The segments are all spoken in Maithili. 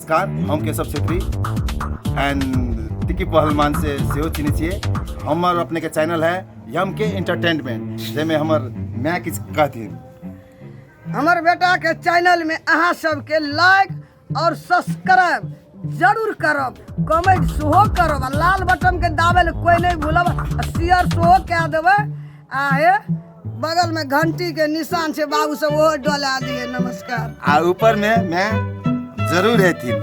नमस्कार, हम केशव छेत्री एंड टिकी पहलवान से सेहो चिन्है छियै। हमर अपने के चैनल है यम के एंटरटेनमेंट, जाहिमे हमर माय किछु कहथिन। हमर बेटा के चैनल में अहाँ सबके लाइक और सब्सक्राइब जरूर करब, कमेंट सेहो करब आ लाल बटन के दाबे ले कोई नहीं भूलब आ शेयर सेहो कए देबै आ हे बगल में घंटी के निशान छै बाबू सब ओहो डोला दिए। नमस्कार। आ ऊपर में मैं जरूर हेथिन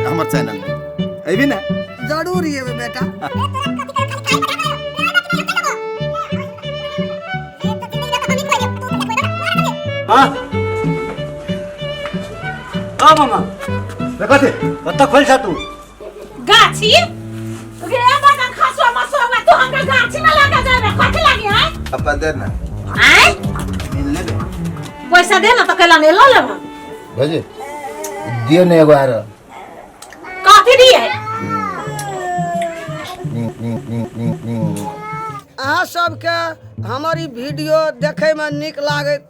हमर चैनल में, अबी ना? जरूर एबै बेटा। हाँ आ मामा। रे कथी? कतऽ खोल छा तू? गाछी रे बाबा खसुआ मसुआ तू हमरा गाछी में लगा जाबे कथी लागी हैं? अपन दे ना। आय मिल लेबे। पैसा दे ना तो कैला नहीं ल लेब। भौजी दियो ने एगो आरो। कथी दिए? अहाँ सबके हमर ई वीडियो देखैमे नीक लागैत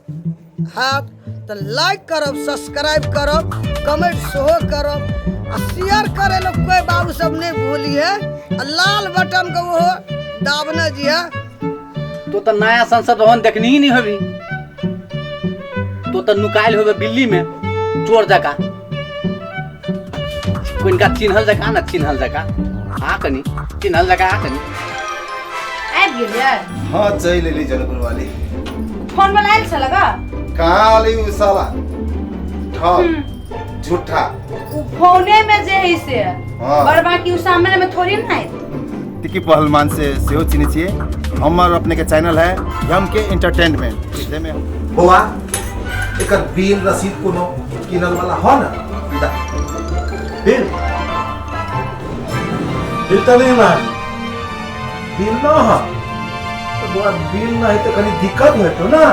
हैत तऽ लाइक करब, सब्सक्राइब करब, कमेंट सेहो करब आ शेयर करै लए कोइ बाबू सब नहि भूलिहे आ लाल बटनके ओहो दाबने जिहे। तो तो नया संसद भवन देखनी ही नहीं होबी, तो तो नुकायल होबे दिल्ली में चोर जका, कोइनका चिन्हल जका ना चिन्हल जका आ कनी चिन्हल जका आ कनी। आबि गेलियै? हाँ चलि एली जनकपुर वाली। फोन वाला आयल छल गा? कहाँ आली उ साला ठग झूठा। उ फोने में जे है से। हाँ। बड़ बाकी उ सामने में थोड़ी ना आयत। टिकी पहलवान से सेहो चिन्है छियै। हमर अपने के चैनल है यम के एंटरटेनमेंट, जाहिमे बौआ एकर बिल रसीद कोनो किनल वाला हो ना? दा। बिल बिल तऽ नहीं ना, बिल न हो तो बौआ बिल न है तो कनी दिक्कत हेतो ना।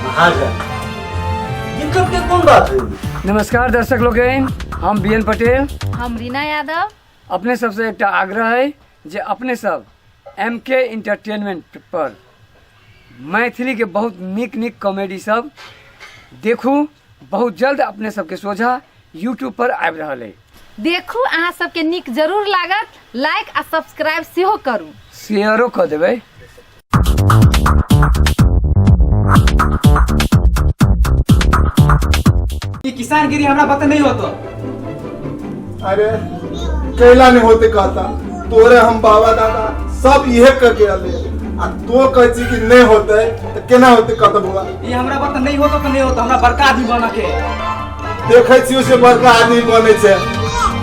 महाजन दिक्कत के कोन बात है? नमस्कार दर्शक लोगन, हम बी एन पटेल, हम रीना यादव। अपने सबसे एकटा आग्रह है जे अपने सब एम के एंटरटेनमेंट पर मैथिली के बहुत नीक नीक कॉमेडी सब देखू। बहुत जल्द अपने सबके सोझा यूट्यूब पर आबि रहल है। देखू अहाँ सबके नीक जरूर लागत, लाइक आ सब्सक्राइब सेहो करू, शेयरो कऽ देबै। ई किसानगिरी हमरा पता नहीं होतो। अरे कैला नहीं होते कहता तोरे हम बाबा दादा सब इहे कह के आले आ तो कहै छी कि नहीं होते तो केना होते कहता बौआ? ई हमरा पता नहीं होतो तो नहीं होतो, हमरा बड़का आदमी बना के देखै छियो से बड़का आदमी बनै छै,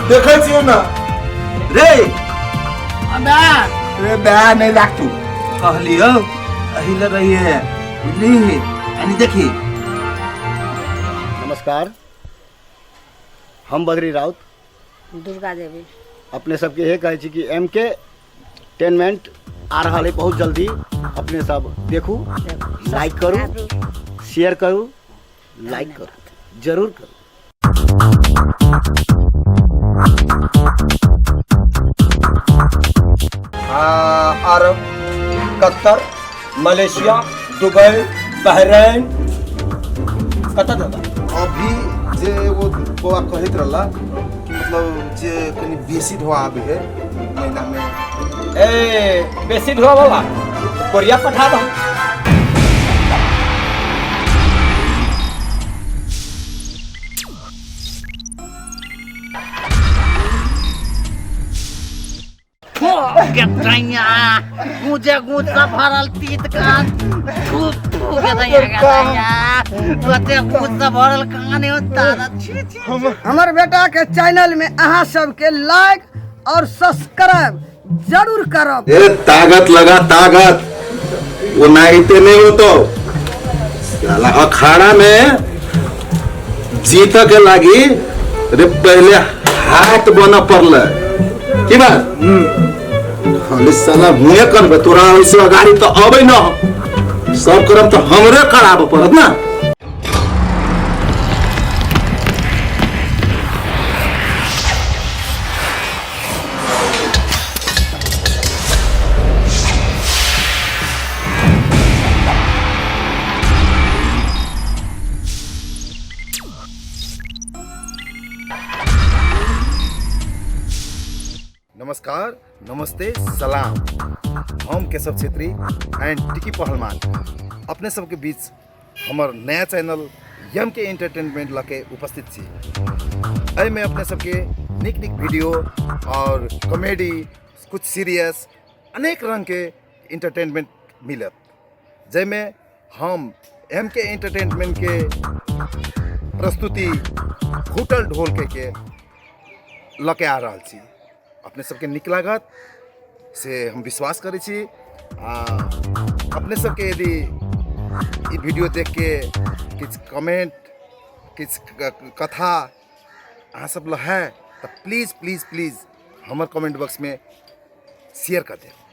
देखै छियो ना। रे अबे रे बे नहीं राख तू कहलियो अहिला रही है बुझली यानी देखी। नमस्कार, हम बद्री राउत दुर्गा देवी। अपने सबके ये कहै छी कि एम के टेनमेंट आ रहल है बहुत जल्दी, अपने सब देखू, लाइक करू, शेयर करू, लाइक करू, जरूर करू। अरब, कतर, मलेशिया, दुबई, बहरीन, कतऽ दादा? अभी जे एगो बौआ कहैत रहला कि मतलब जे कनि बेसी धोआ आबै है महीना में। ए बेसी धोआ बाबा कोरिया पठा दो। गुजे गुज भरल तीत कान थू थू के दैया के दैया तोते गुज भरल कान हो दादा छी छी। हमर बेटा के चैनल में अहाँ सबके लाइक और सब्सक्राइब जरूर करब। ए ताकत लगा ताकत, वो नाइते नहीं हो तो साला अखाड़ा में जीत के लागी रे पहले हाथ बना पड़ल की बात। खाली साला मुहे करबे तोरा ऐसे अगाड़ी तो अबे न, सब करब तो हमरे कराबे पड़त ना। नमस्कार, नमस्ते, सलाम। हम केशव छेत्री एंड टिकी पहलवान अपने सबके बीच हमर नया चैनल यम के एंटरटेनमेंट लके उपस्थित छी। एहिमे अपने सबके नीक नीक वीडियो और कॉमेडी, कुछ सीरियस, अनेक रंग के एंटरटेनमेंट मिलत, जाहिमे हम एम के एंटरटेनमेंट के प्रस्तुति फूटल ढोल के लऽ के आ रहल छी। अपने सबके नीक लागत से हम विश्वास करै छी। आ अपने सबके यदि ई वीडियो देख के किछु कमेंट, किछु कथा अहाँ सब लग है तऽ प्लीज प्लीज प्लीज हमर कमेंट बॉक्समे शेयर कर देब।